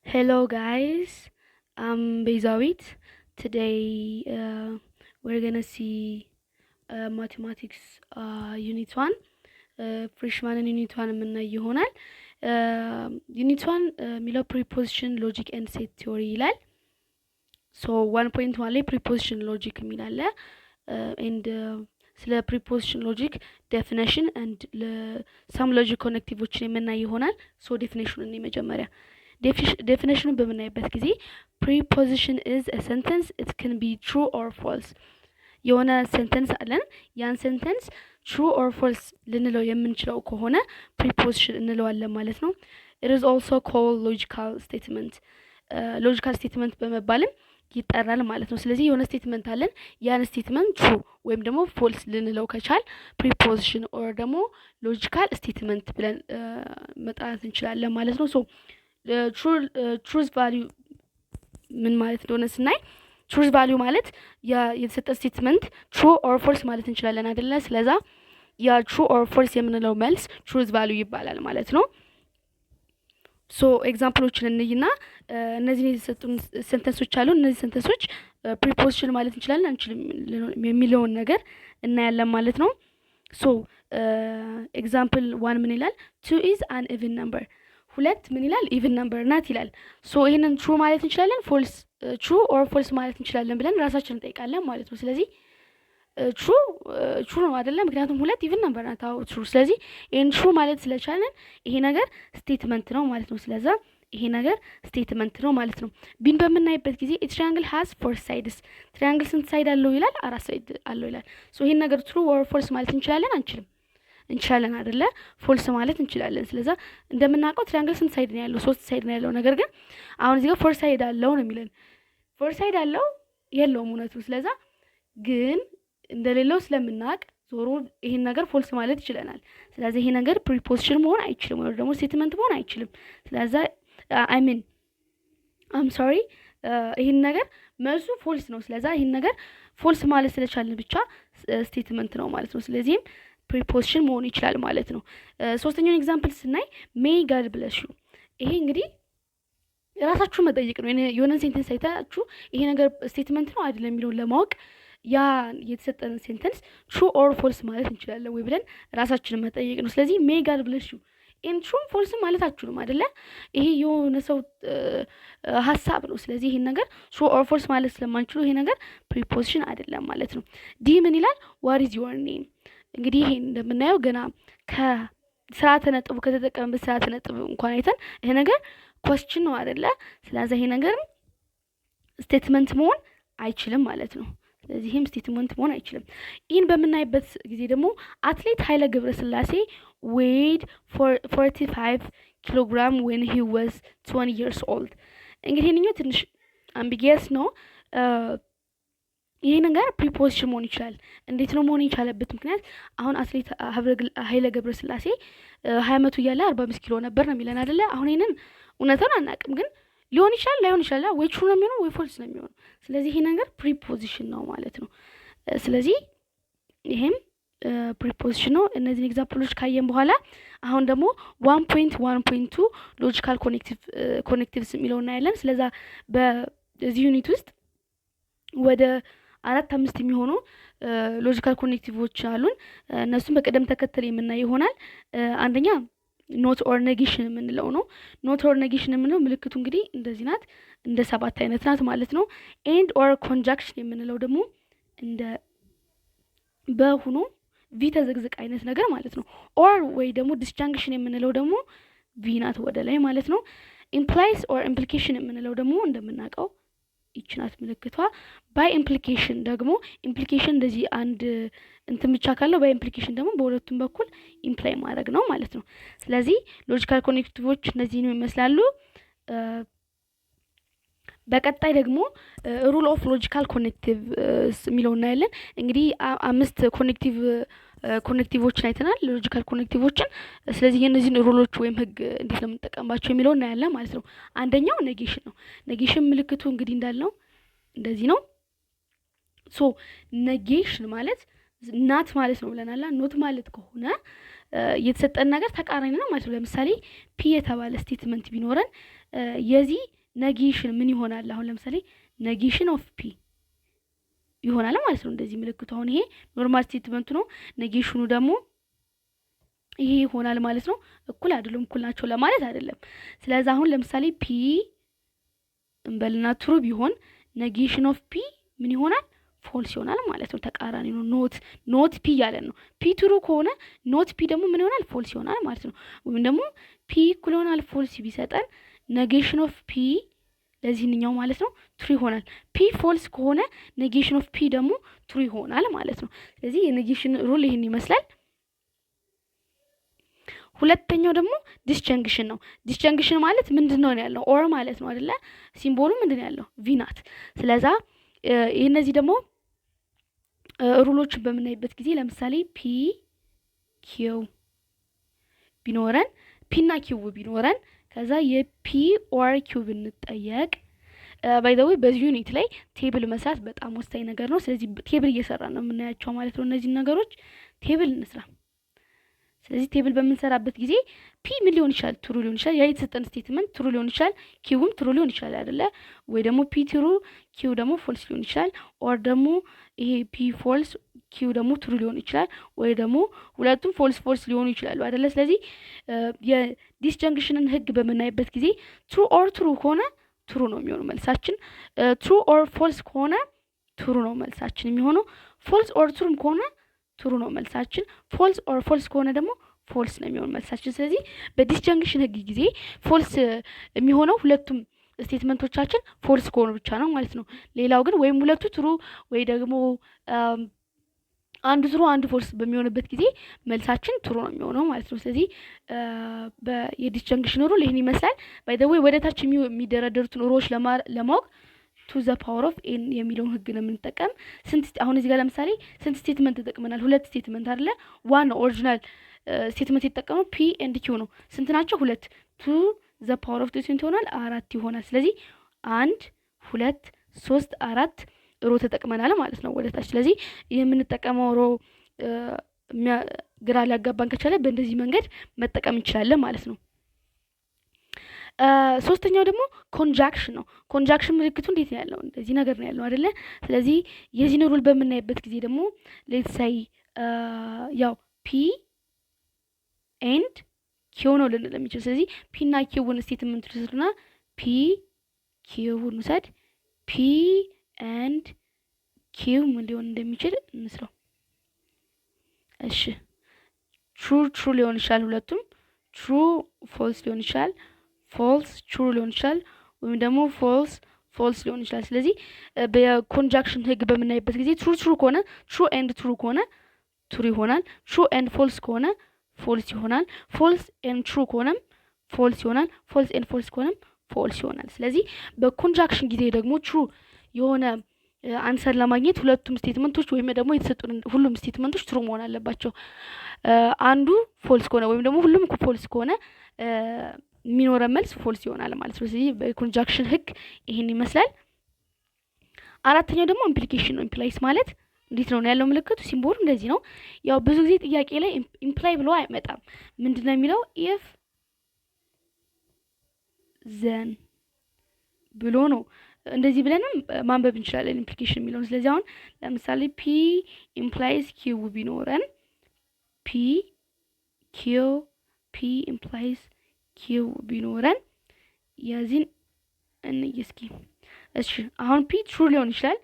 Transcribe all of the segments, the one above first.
Hello guys, I'm Bezawit. Today we're gonna see mathematics unit 1, freshman unit 1 የምናይ ይሆናል። Unit 1 የሚለው proposition logic and set theory ይላል። So 1.1 ላይ proposition logic የሚል አለ and ስለ proposition logic definition and some logic connective ኦችን የምናይ ይሆናል። So definition ኑን መጀመሪያ definition ኑን በምናይበት ጊዜ proposition is a sentence, it can be true or false። የሆነ sentence አለን። ያን sentence true or false ልንለው የምንችለው ከሆነ proposition እንለዋለን ማለት ነው። It is also called logical statement፣ logical statement በመባልም ይጠራል ማለት ነው። ስለዚህ የሆነ statement አለን። ያን statement true ወይም ደግሞ false ልንለው ከቻል proposition or ደግሞ logical statement ብለን መጥራት እንችላለን ማለት ነው። So truth value ምን ማለት እንደሆነ ስናይ truth value ማለት የተሰጠ statement true or false ማለት እንችላለን አይደለ? ስለዛ ያ true or false የምንለው መልስ truth value ይባላል ማለት ነው። So example ኦችን እንይና እነዚህን የተሰጡን sentence ኦች አሉ። እነዚህ sentence ኦች proposition ማለት እንችላለን አንችልም የሚለውን ነገር እናያለን ማለት ነው። So example 1 ምን ይላል? Two is an even number። ሁለት ምን ይላል? Even number ናት ይላል። So ይህንን true ማለት እንችላለን፣ false፣ true or false ማለት እንችላለን ብለን ራሳችንን እንጠይቃለን ማለት ነው። ስለዚህ true ነው አይደለም? ምክንያቱም ሁለት even number ናት። አዎ true። ስለዚህ ይህን true ማለት ስለቻለን ይሄ ነገር statement ነው ማለት ነው። ስለዛ ይሄ ነገር statement ነው ማለት ነው። B ን በምናይበት ጊዜ triangle has four sides። Triangle ስንት side አለው ይላል? አራት side አለው ይላል። So ይሄን ነገር true or false ማለት እንችላለን አንችልም? እንችላለን አይደለ? False ማለት እንችላለን። ስለዛ እንደምናውቀው triangle ስንት side ነው ያለው? ሶስት side ነው ያለው። ነገር ግን አሁን እዚህ ጋር four side አለው ነው የሚለን። Four side አለው የለውም እውነቱ። ስለዛ ግን እንደሌለው ስለምናውቅ ዞሮ ይሄን ነገር false ማለት ይችለናል። ስለዚህ ይሄ ነገር proposition መሆን አይችልም፣ ወይ ደግሞ statement መሆን አይችልም። ስለዛ I mean, I'm sorry፣ ይህን ነገር መልሱ false ነው። ስለዛ ይህን ነገር false ማለት ስለቻልን ብቻ statement ነው ማለት ነው። ስለዚህም proposition መሆን ይችላል ማለት ነው። ሶስተኛውን example ስናይ may God bless you። ይሄ እንግዲህ ራሳችሁን መጠየቅ ነው። የሆነን sentence አይታችሁ ይሄ ነገር statement ነው አይደለም የሚለውን ለማወቅ ያ የተሰጠንን sentence true or false ማለት እንችላለን ወይ ብለን ራሳችንን መጠየቅ ነው። ስለዚህ may God bless you ይህን true ም false ም ማለት አችሉም አይደለ? ይሄ የሆነ ሰው ሀሳብ ነው። ስለዚህ ይሄን ነገር true or false ማለት ስለማንችሉ ይሄ ነገር proposition አይደለም ማለት ነው። D ምን ይላል? What is your name? እንግዲህ ይሄን እንደምናየው ገና ከስርዓተ ነጥቡ ከተጠቀመበት ስርዓተ ነጥብ እንኳን አይተን ይሄ ነገር question ነው አይደለ? ስለዚህ ይሄ ነገር statement መሆን አይችልም ማለት ነው። ስለዚህም statement መሆን አይችልም። ይህን በምናይበት ጊዜ ደግሞ አትሌት ኃይለ ገብረስላሴ weighed 45 kilogram when he was 20 years old። እንግዲህ ይህንኛው ትንሽ ambiguous ነው። ይህ ነገር proposition መሆን ይችላል። እንዴት ነው መሆን የቻለበት ምክንያት? አሁን አትሌት ኃይለ ገብረስላሴ 20 አመቱ እያለ 45 ኪሎ ነበር ነው የሚለን አይደለ? አሁን ይህንን እውነቱን አናውቅም፣ ግን ሊሆን ይችላል ላይሆን ይችላል። ወይ true ነው የሚሆነው ወይ false ነው የሚሆነው። ስለዚህ ይሄ ነገር proposition ነው ማለት ነው። ስለዚህ ይሄም proposition ነው። እነዚህን example ኦች ካየን በኋላ አሁን ደግሞ 1.1.2 logical connectives የሚለው እናያለን። ስለዛ በዚህ unit ውስጥ ወደ አራት አምስት የሚሆኑ logical connective ኦች አሉን። እነሱም በቅደም ተከተል የምናይ ይሆናል። አንደኛ not or negation የምንለው ነው። Not or negation የምንለው ምልክቱ እንግዲህ እንደዚህ ናት፣ እንደ ሰባት አይነት ናት ማለት ነው። And or conjunction የምንለው ደግሞ እንደ በሁኖ V ተዘግዝቅ አይነት ነገር ማለት ነው። Or ወይ ደግሞ disjunction የምንለው ደግሞ V ናት ወደ ላይ ማለት ነው። Implies or implication የምንለው ደግሞ እንደምናውቀው ይች ናት ምልክቷ። Bi-implication ደግሞ implication እንደዚህ አንድ እንትን ብቻ ካለው bi-implication ደግሞ በሁለቱም በኩል imply ማድረግ ነው ማለት ነው። ስለዚህ logical connective ኦች እነዚህን ይመስላሉ። በቀጣይ ደግሞ rule of logical connective የሚለው እናያለን። እንግዲህ አምስት connective ኦችን አይተናል፣ logical connective ኦችን። ስለዚህ የእነዚህን rule ኦች ወይም ህግ እንዴት ነው የምንጠቀምባቸው የሚለው እናያለን ማለት ነው። አንደኛው negation ነው። Negation ምልክቱ እንግዲህ እንዳልነው እንደዚህ ነው። So negation ማለት not ማለት ነው ብለናል። Not ማለት ከሆነ የተሰጠን ነገር ተቃራኒ ነው ማለት ነው። ለምሳሌ P የተባለ statement ቢኖረን የዚህ negation ምን ይሆናል? አሁን ለምሳሌ negation of P ይሆናል ማለት ነው። እንደዚህ ምልክቱ አሁን ይሄ normal statement ኡ ነው። Negation ኑ ደግሞ ይሄ ይሆናል ማለት ነው። እኩል አይደሉም፣ እኩል ናቸው ለማለት አይደለም። ስለዚህ አሁን ለምሳሌ P እንበልና true ቢሆን negation of P ምን ይሆናል? False ይሆናል ማለት ነው። ተቃራኒ ነው። Not P እያለን ነው። P true ከሆነ not P ደግሞ ምን ይሆናል? False ይሆናል ማለት ነው። ወይም ደግሞ P እኩል ይሆናል false ቢሰጠን negation of P ለዚህኛው ማለት ነው true ይሆናል። P false ከሆነ negation of P ደግሞ true ይሆናል ማለት ነው። ስለዚህ የ negation rule ይህን ይመስላል። ሁለተኛው ደግሞ disjunction ነው። Disjunction ማለት ምንድን ነው ያለው? Or ማለት ነው አይደለ? Symbol ኡ ምንድን ነው ያለው? V ናት። ስለዛ እነዚህ ደግሞ rule ኦችን በምናይበት ጊዜ ለምሳሌ P Q ቢኖረን፣ P እና Q ቢኖረን፣ ከዛ የ P or Q ብንጠየቅ፣ by the way በዚህ unit ላይ table መስራት በጣም ወሳኝ ነገር ነው። ስለዚህ table እየሰራን ነው የምናያቸው ማለት ነው። እነዚህን ነገሮች table እንስራ። ስለዚህ table በምንሰራበት ጊዜ P ምን ሊሆን ይችላል? True ሊሆን ይችላል። ያ የተሰጠን statement true ሊሆን ይችላል። Q ም true ሊሆን ይችላል አይደለ? ወይ ደግሞ P true Q ደግሞ false ሊሆን ይችላል። Or ደግሞ ይሄ P false Q ደግሞ true ሊሆን ይችላል። ወይ ደግሞ ሁለቱም false false ሊሆኑ ይችላሉ አይደለ? ስለዚህ የ disjunction ን ህግ በምናይበት ጊዜ true or true ከሆነ true ነው የሚሆነው መልሳችን። True or false ከሆነ true ነው መልሳችን የሚሆነው። False or true ም ከሆነ true ነው መልሳችን። False or false ከሆነ ደግሞ false ነው የሚሆነው መልሳችን። ስለዚህ በ disjunction ህግ ጊዜ false የሚሆነው ሁለቱም statement ኦቻችን false ከሆኑ ብቻ ነው ማለት ነው። ሌላው ግን ወይም ሁለቱ true ወይ ደግሞ አንዱ true አንዱ false በሚሆንበት ጊዜ መልሳችን true ነው የሚሆነው ማለት ነው። ስለዚህ የ disjunction rule ይህን ይመስላል። By the way ወደ ታች የሚደረደሩትን row ዎች ለማወቅ two the power of n የሚለውን ህግ ነው የምንጠቀም። ስንት አሁን እዚህ ጋር ለምሳሌ ስንት statement ተጠቅመናል? ሁለት statement አይደለ? One original statement የተጠቀመው P and Q ነው። ስንት ናቸው? ሁለት። Two the power of two ስንት ይሆናል? አራት ይሆናል። ስለዚህ አንድ፣ ሁለት፣ ሶስት፣ አራት row ተጠቅመናል ማለት ነው ወደ ታች። ስለዚህ የምንጠቀመው row ግራ ሊያጋባን ከቻለ በእንደዚህ መንገድ መጠቀም እንችላለን ማለት ነው። ሶስተኛው ደግሞ conjunction ነው። Conjunction ምልክቱ እንዴት ነው ያለው? እንደዚህ ነገር ነው ያለው አይደለ? ስለዚህ የዚህን rule በምናይበት ጊዜ ደግሞ let's say ያው P and Q ነው ልንል የሚችል። ስለዚህ P እና Q ን statement ውሰዱና P Q እንውሰድ። P and Q ምን ሊሆን እንደሚችል እንስራው። እሺ፣ true true ሊሆን ይችላል። ሁለቱም true false ሊሆን ይችላል። False true ሊሆን ይችላል። ወይም ደግሞ false false ሊሆን ይችላል። ስለዚህ በ conjunction ህግ በምናይበት ጊዜ true true ከሆነ፣ true and true ከሆነ true ይሆናል። True and false ከሆነ false ይሆናል። False and true ከሆነም false ይሆናል። False and false ከሆነም false ይሆናል። ስለዚህ በ conjunction ጊዜ ደግሞ true የሆነ answer ለማግኘት ሁለቱም statement ኦች ወይም ደግሞ የተሰጡን ሁሉም statement ኦች true መሆን አለባቸው። አንዱ false ከሆነ ወይም ደግሞ ሁሉም false ከሆነ የሚኖረን መልስ false ይሆናል ማለት ነው። ስለዚህ በ conjunction ህግ ይሄን ይመስላል። አራተኛው ደግሞ implication ነው። Implies ማለት እንዴት ነው ያለው ምልክቱ symbol ኡ እንደዚህ ነው። ያው ብዙ ጊዜ ጥያቄ ላይ imply ብሎ አይመጣም። ምንድን ነው የሚለው? If then ብሎ ነው። እንደዚህ ብለንም ማንበብ እንችላለን implication የሚለውን። ስለዚህ አሁን ለምሳሌ P implies Q ቢኖረን፣ P Q፣ P implies Q ቢኖረን የዚህን እንይ እስኪ። እሺ፣ አሁን P true ሊሆን ይችላል።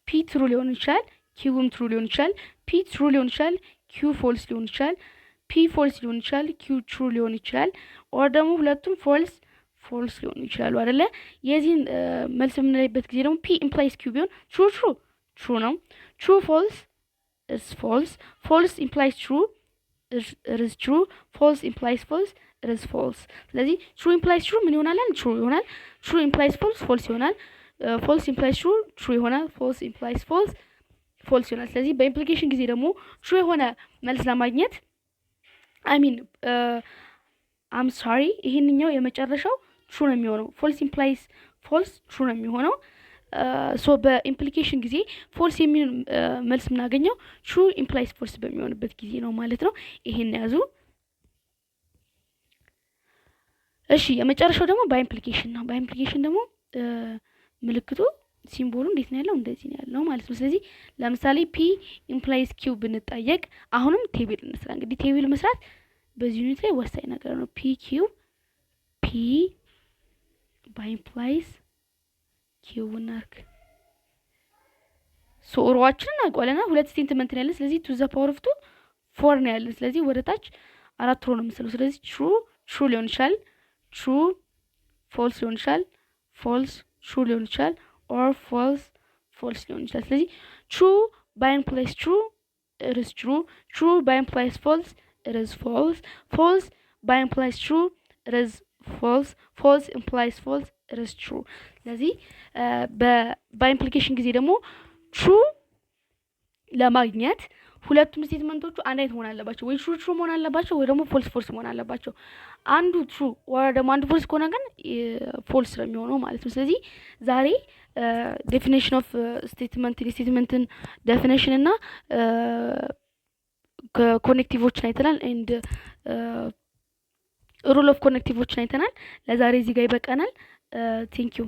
P true ሊሆን ይችላል። Q ም true ሊሆን ይችላል። P true ሊሆን ይችላል። Q false ሊሆን ይችላል። P false ሊሆን ይችላል። Q true ሊሆን ይችላል። Or ደግሞ ሁለቱም false false ሊሆኑ ይችላሉ አይደለ? የዚህን መልስ የምናይበት ጊዜ ደግሞ P implies Q ቢሆን true true true ነው። True false is false. False implies true is true. False implies false is false። ስለዚህ true implies true ምን ይሆናል? True ይሆናል። True implies false false ይሆናል። False implies true true ይሆናል። False implies false false ይሆናል። ስለዚህ በ implication ጊዜ ደግሞ true የሆነ መልስ ለማግኘት፣ I mean, I'm sorry፣ ይሄንኛው የመጨረሻው true ነው የሚሆነው። False implies false true ነው የሚሆነው። So በ implication ጊዜ false የሚል መልስ የምናገኘው true implies false በሚሆንበት ጊዜ ነው ማለት ነው። ይሄን ያዙ። እሺ፣ የመጨረሻው ደግሞ bi-implication ነው። Bi-implication ደግሞ ምልክቱ symbol ኡ እንዴት ነው ያለው? እንደዚህ ነው ያለው ማለት ነው። ስለዚህ ለምሳሌ P implies Q ብንጠየቅ አሁንም table እንስራ። እንግዲህ table መስራት በዚህ unit ላይ ወሳኝ ነገር ነው። P Q፣ P bi-implies Q እናርግ። So row ኣችንን እናውቀዋለን። ሁለት statement ነው ያለን። ስለዚህ two the power of two, four ነው ያለን። ስለዚህ ወደ ታች አራት row ነው የምንስለው። ስለዚህ true true ሊሆን ይችላል፣ true false ሊሆን ይችላል፣ false true ሊሆን ይችላል፣ or false false ሊሆን ይችላል። ስለዚህ true bi-implies true is true, true bi-implies false is false, false bi-implies true is false, false implies false is true። ስለዚህ በ bi-implication ጊዜ ደግሞ true ለማግኘት ሁለቱም statement ኦቹ አንድ አይነት መሆን አለባቸው። ወይ true true መሆን አለባቸው ወይ ደግሞ false false መሆን አለባቸው። አንዱ true ወይ ደግሞ አንዱ false ከሆነ ግን false ነው የሚሆነው ማለት ነው። ስለዚህ ዛሬ definition of statement፣ የ statement ን definition እና connective ኦችን አይተናል። And rule of connective ኦችን አይተናል። ለዛሬ እዚህ ጋር ይበቃናል። Thank you.